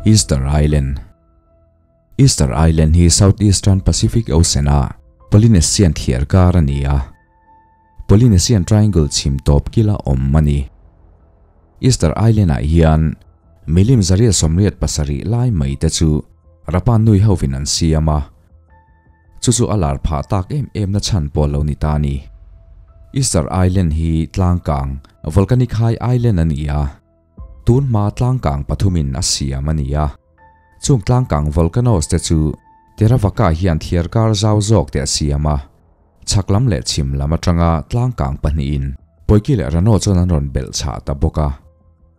Easter Island Easter Island hi Southeastern Pacific Ocean-a Polynesian thliarkar a ni a. Polynesian Triangle chhim tawp kila awm a ni. Easter Island-ah hian milim 187 lai mai te chu Rapa Nui hovin an siam a. Chu chu a lar phah tak em em na chhan pawh lo ni ta a ni. Easter Island hi tlangkang, volcanic high island a ni a. Tun hma tlangkang pathumin a siam a ni a. Chung tlangkang volcanoes te chu Teravaca hian thliarkar zau zawk te a siam a. Chhak lam leh chhim lam atanga tlangkang pahnihin Poiki leh Rano chuan an rawn belh chhah ta bawk a.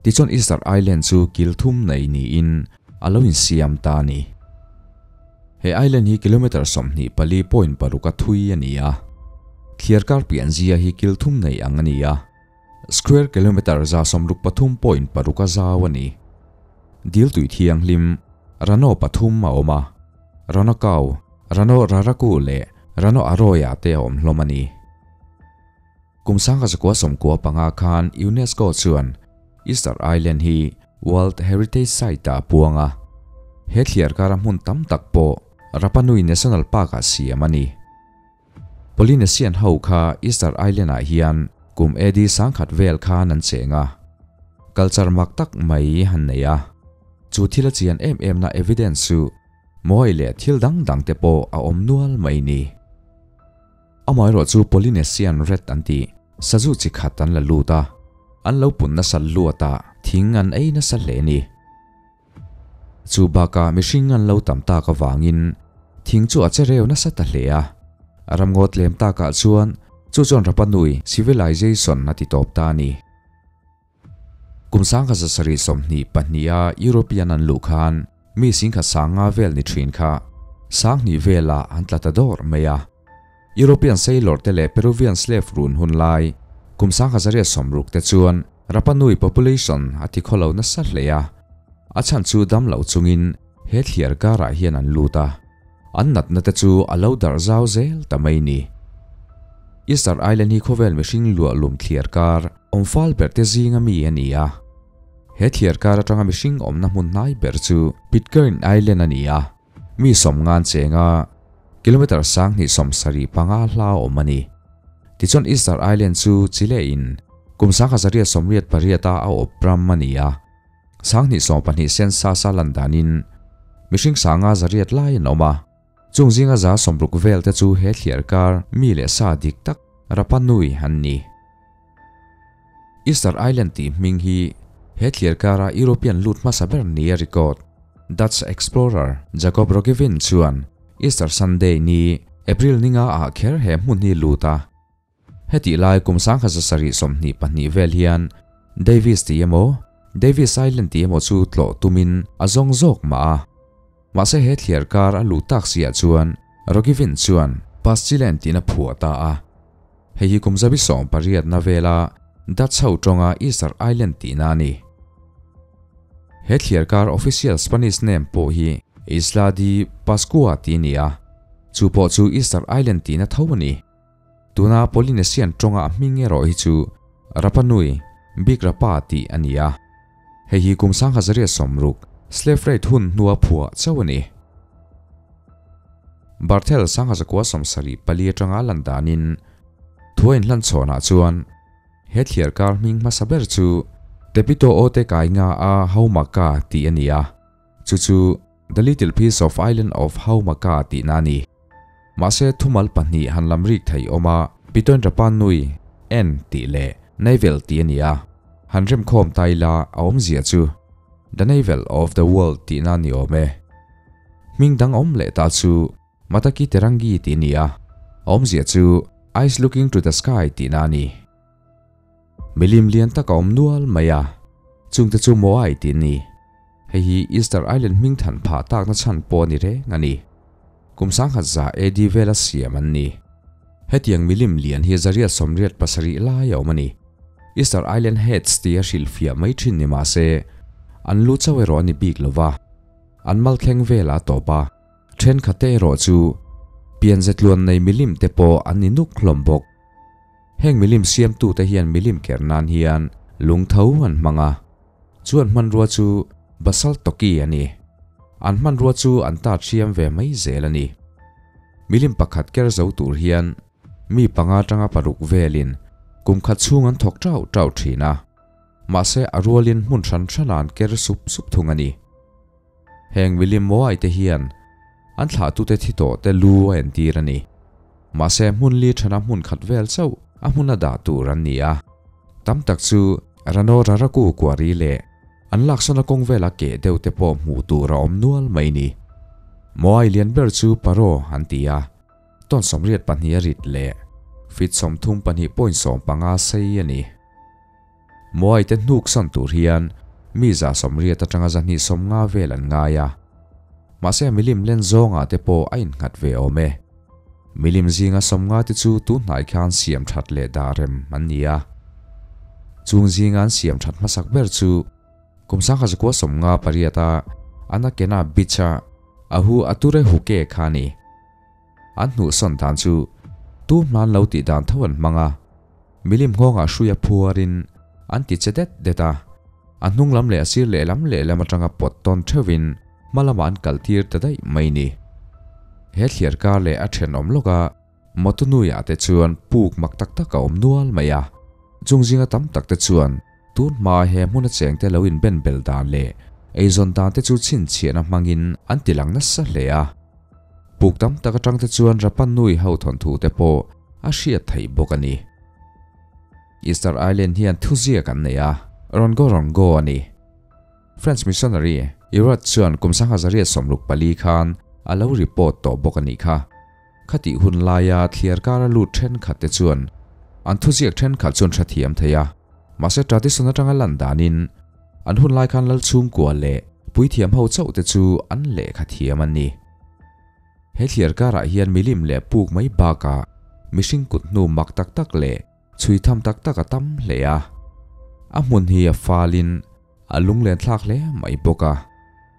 Tichuan Easter Island chu kil thum nei niin a lo insiam ta a ni. He island hi kilometre 24.6 a thui a ni a. Thliarkar pianzia hi kil thum nei ang a ni a. Square kilometre 163.6 a zau a ni. Dil tui thianghlim Rano pathum a awm a, Rano Kau, Rano Raraku leh Rano Aroia te a awm hlawm a ni. Kum 1995 khan UNESCO chuan Easter Island hi World Heritage Site ah a puang a. He thliarkara hmun tam tak pawh Rapa Nui National Park ah siam a ni. Polynesian ho kha Easter Island ah hian kum AD 1000 vel khan an cheng a. Culture mak tak mai han nei a. Chu thil a chian em em na evidence chu mawi leh thil dang dang te pawh a awm nual mai ni. Amaherawh chu Polynesian rat an tih sazu chi khat an la lut a, an lo pun nasa luat a, thing an ei nasa hle ni. Chu bakah mihring an lo tam tak avangin thing chu a che reu nasa ta hle a. Ramngaw tlem takah chuan chu chuan Rapa Nui civilization a ti tawp ta a ni. Kum 1722 a European an luh khan mi singkhat sanga vel ni thin kha 2000 velah an tla ta dawr mai a. European sailor te leh Peruvian slave run hun lai kum 1960 te chuan Rapa Nui population a ti khawlo nasa hle a. A chhan chu dam lo chungin he thliar karah hian an lut a. An natna te chu a lo darh zau zel ta mai ni. Easter Island hi khawvel mihring luah lum thliar kar awm fal ber te zinga mi a ni a. He thliar kar atanga mihring awmna hmun hnai ber chu Pitcairn Island a ni a. Mi sawmngan chenga kilometre 275 hla awm a ni. Tichuan Easter Island chu Chile in kum 1988 a a awp ram a ni a. 2012 census a lan danin mihring 500 lai an awm a. Chung zinga 60 vel te chu he thliar kar mi leh sa dik tak Rapa Nui an ni. Easter Island tih hming hi he thliar kara European lut hmasa ber ni a record. Dutch explorer Jacob Roggeveen chuan Easter Sunday ni April ninga ah kher he hmun hi lut a. Hetih lai kum 1722 vel hian Davis tih emaw Davis Island tih emaw chu tlawh tumin a zawng zawk mah a. Mahse he thliar kar a luh tak siah chuan Roggeveen chuan Pastjiland tiin a phuah ta a. Hei hi kum 18 na vela Dutch ho tawnga Easter Island tihna a ni. He thliar kar official Spanish name pawh hi Isla de Pascua tih a ni a. Chu pawh chu Easter Island tihna tho a ni. Tuna Polynesian tawnga a hming erawh hi chu Rapa Nui, Big Rapa tih a ni a. Hei hi kum 1960 slave trade hun hnua phuah chauh a ni. Barthel 1974 atanga lan danin thua inhlan chhawnah chuan he thliar kar hming hmasa ber chu Tepito o te kainga a Haumaka tih a ni a. Chu chu The Little Piece of Island of Haumaka tihna a ni. Mahse thumal pahnih han lam rik thei awm a, Pitoin Rapa Nui, N tih leh Navel tih a ni a. Han remkhawm ta ila a awmzia chu The Navel of the World tihna a ni awm e. Hming dang awm leh ta chu Mataki Terangi tih a ni a, a awmzia chu Eyes looking to the sky tihna a ni. Milim lian tak a awm nual mai a, chungte chu Moai tih a ni. Hei hi Easter Island hming than phah takna chhan pawh a ni reng a ni. Kum 1000 AD vela siam an ni. Hetiang milim lian hi 187 lai a awm a ni. Easter Island Heads tih a hrilhfiah mai thin ni mah se, an lu chauh erawh a ni bik lova, an mal thleng vela a tawp a. Thenkhatte erawh chu pianze tluan nei milim te pawh an ni nuk hlawm bawk. Heng milim siamtute hian milim ker nan hian lung tho an hmang a. Chu an hmanrua chu Basalt Toki a ni. An hmanrua chu an tat hriam ve mai zel a ni. Milim pakhat ker zo tur hian mi panga atanga paruk velin kum khat chhung an thawk tauh tauh thin a, mahse a rualin hmun hran hranah an ker sup sup thung a ni. Heng milim mawi te hian an thlahtute thi tawh te lu a entir a ni. Mahse hmun li thana hmun khat vel chauh a hmuna dah tur an ni a. Tam tak chu Rano Raraku Kuari leh an laksana kawng vela keh deuh te pawh hmuh tur a awm nual mai ni. Mawi lian ber chu Paro an ti a, tawn 82 a rit leh feet 32.15 sei a ni. Mawi te hnuk san tur hian mi 180 atanga 250 vel an ngai a. Mahse milim len zawngah te pawh a innghat ve awm e. Milim zinga 50 te chu tun hnai khan siam that leh dah rem an ni a. Chung zinga an siam that hmasak ber chu kum 1958 a Anakena Beach a Ahu Ature Huke kha a ni. An hnuh sawn dan chu tu hman lo tih dan tho an hmang a, milim nghawngah hruia phuarin an ti che det det a, a hnung lam leh a sir lehlam lehlam atanga pawt tawn theuhin hma lamah an kal tir ta daih mai ni. He thliar kar leh a thenawm lawka Motunui-ah te chuan puk mak tak tak a awm nual mai a, chung zinga tam tak te chuan tun hmaa he hmuna chengte lo inben bel dan leh eizawn dan te chu chhinchhiahna hmangin an ti lang nasa hle a. Puk tam tak atang te chuan Rapanui ho thawnthu te pawh a hriat theih bawk a ni. Easter Island hian thuziak an nei a, Rongo Rongo a ni. French missionary Irat chuan kum 1864 khan a lo report tawh bawk a nih kha. Khatih hun laia thliar kara lut thenkhat te chuan an thuziak thenkhat chu an hrethiam thei a, mahse tradition atanga lan danin an hun lai khan lal chhungkua leh puithiam ho chauh te chu an lehkha thiam an ni. He thliar karah hian milim leh puk mai bakah mihring kut hnu mak tak tak leh chhui tham tak tak a tam hle a. A hmun hi a falin a lunglen thlak hle mai bawk a,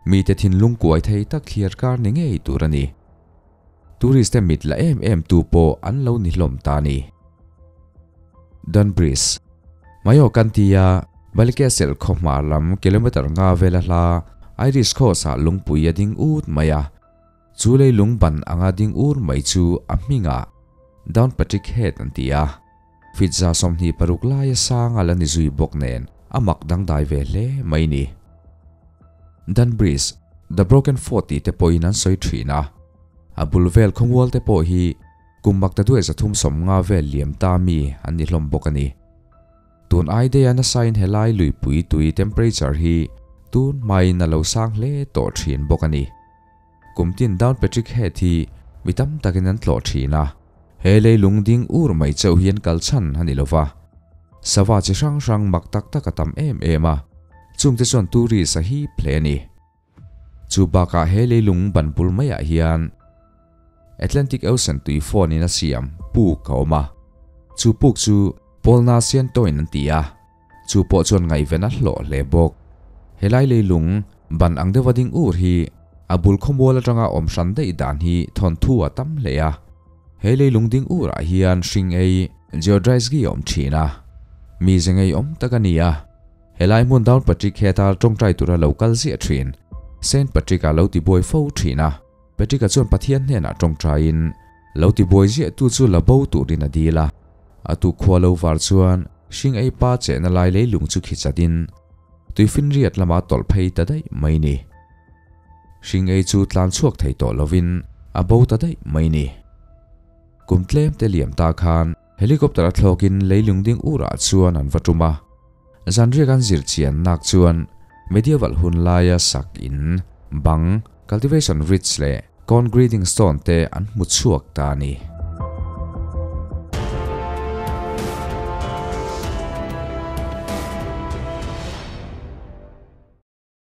mite thinlung kuai thei tak thliar kar ni ngei tur a ni. Tourist te mit la em em tu pawh an lo ni hlawm ta a ni. Dunbridge, Mayo kan tia Ballycastle khaw hmar lam kilometre nga vela hla Irish Coast ah lungpui a ding ut mai a. Chu leilung ban anga ding ur mai chu a hmingah Downpatrick Head an ti a. Feet 26 laia sang a la ni zui bawk nen a mak dangdai ve hle mai ni. Dunbridge, The Broken Fort tih te pawhin an sawi thin a. A bul vel khawmual te pawh hi kum mak ta duai 350 vel liam ta mi an ni hlawm bawk a ni. Tun ai daia nasain helai luipui tui temperature hi tun hmain a lo sang hle tawh thin bawk a ni. Kum tin Downpatrick Head hi mi tam takin an tlawh thin a, he leilung ding ur mai chauh hi an kal chhan a ni lo va. Sava chi hrang hrang mak tak tak a tam em em a, chungte chuan tourist a hip hle a ni. Chu bakah he leilung ban bul maiah hian Atlantic Ocean tui phone in a siam puk a awm a, chu puk chu Pawlna Siantoin an ti a, Chu pawh chuan ngaihven a hlawh hle bawk. Helai leilung ban ang deuha ding ur hi a bul khawmual atanga awm hran daih dan hi thawnthu a tam hle a. He leilung ding urah hian hring ei Geodrisgi a awm thin a. Mi ze ngei awm tak a ni a. Helai hmun Down Patrick heta tawngtai tura lo kal ziah thin Saint Patrick-a lo tibuai fo thin a. Patrick-a chuan Pathian hnenah tawngtaiin lo tibuai ziah tu chu la bo turin a dil a. A tuk khua lo var chuan hring ei pa chehna lai leilung chu khichatin tuifinriat lama tawlh phei ta daih mai ni. Hring ei chu tlan chhuak thei tawh lovin a bo ta daih mai ni. Kum tlem te liam ta khan helicopter a thlawkin leilung ding urah chuan an va tum a. Zanriak an zir chian nak chuan medieval hun laia sak in bang, cultivation ridge leh corn grading stone te an hmu chhuak ta a ni.